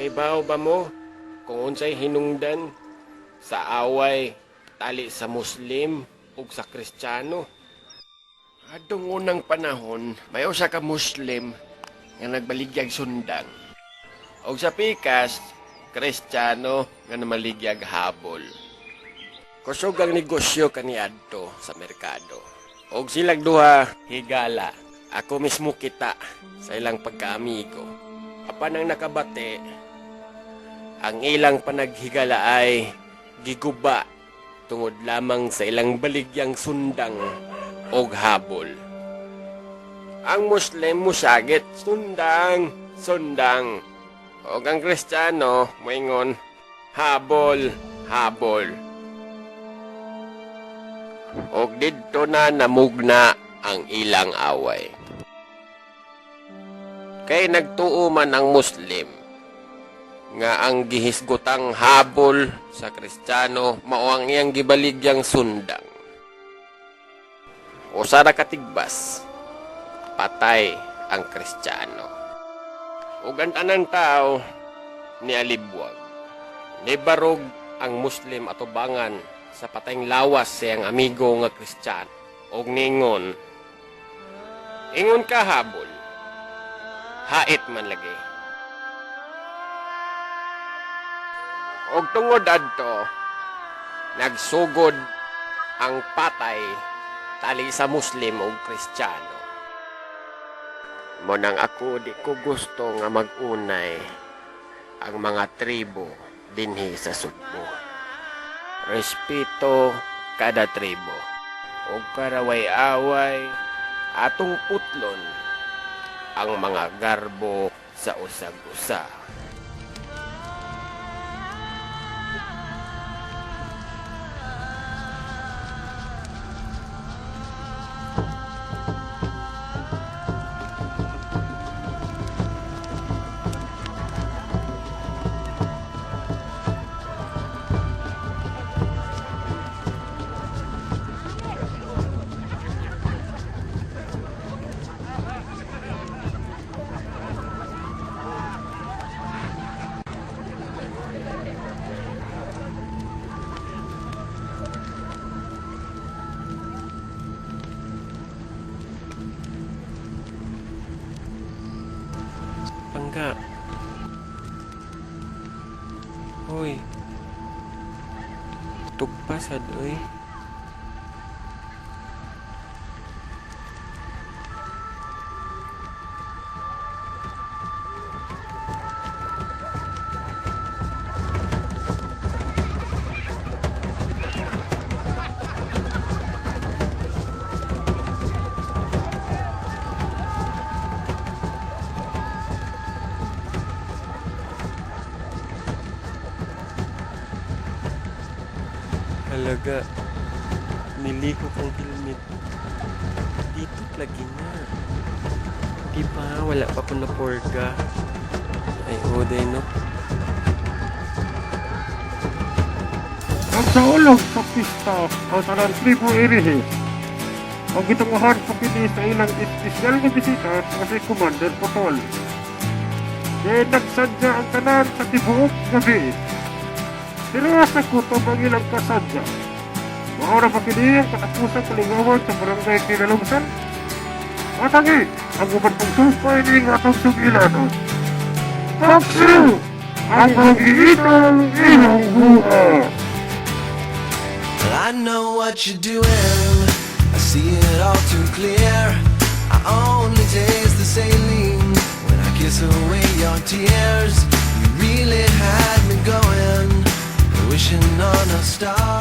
Kahibaw ba mo kung unsay hinungdan sa away tali sa Muslim ug sa Kristiyano? Adtong unang panahon, may usa ka Muslim nga nagbaligyag sundang. Og sa pikas, Kristiyano nga namaligyag habol. Kusog ang negosyo kaniadto sa merkado. Og silang duha, higala. Ako mismo kita sa ilang pagkaamigo. Apan ang nakabati, ang ilang panaghigala ay giguba tungod lamang sa ilang baligyang sundang og habol. Ang Muslim musagit, "Sundang, sundang." Og ang Kristiyano moingon, "Habol, habol." Og didto na namugna ang ilang away. Kay nagtuo man ang Muslim nga ang gihisgutang habol sa Kristiyano mao ang iyang gibaligyang sundang. Usa ra katigbas, patay ang Kristiyano. Ug ang tanan tao nialibwag. Nibarog ang Muslim atubangan sa patayng lawas sa iyang amigo nga Kristiyano. Og ningon, "Ingon ka habol, hait man lagi." Og tungod adto, nagsugod ang patay tali sa Muslim ug Kristiyano. Mao nang ako, di ko gusto nga mag-unay ang mga tribo dinhi sa Sugbo. Respeto kada tribo. Og para way away, atong putlon ang mga garbo sa usag-usa. Pangga. Hoy. Tugpa sad oy. Halaga. Niliko kong helmet. Dito lagi na. Di pa, wala pa ko na porga. Ay, oday no. Nagsaulog sa pista ang tanang tribo irihi. Ang gitunguhan pa kini sa ilang espesyal nga bisita nga si Commander Potol. Di nagsadya ang tanan sa tibuok gabi. Pero sa gutom ang ilang kasadya. Mao ra ba kini ang katapusang kalingawan sa barangay Kinalumsan? Matangi ang uban pong sumpay ning atong sugilanon. Paksiw! Ang pag-iitong inyong buha! Well, I know what you're doing. I see it all too clear. I only taste the saline when I kiss away your tears. You really had me going, wishing on a star.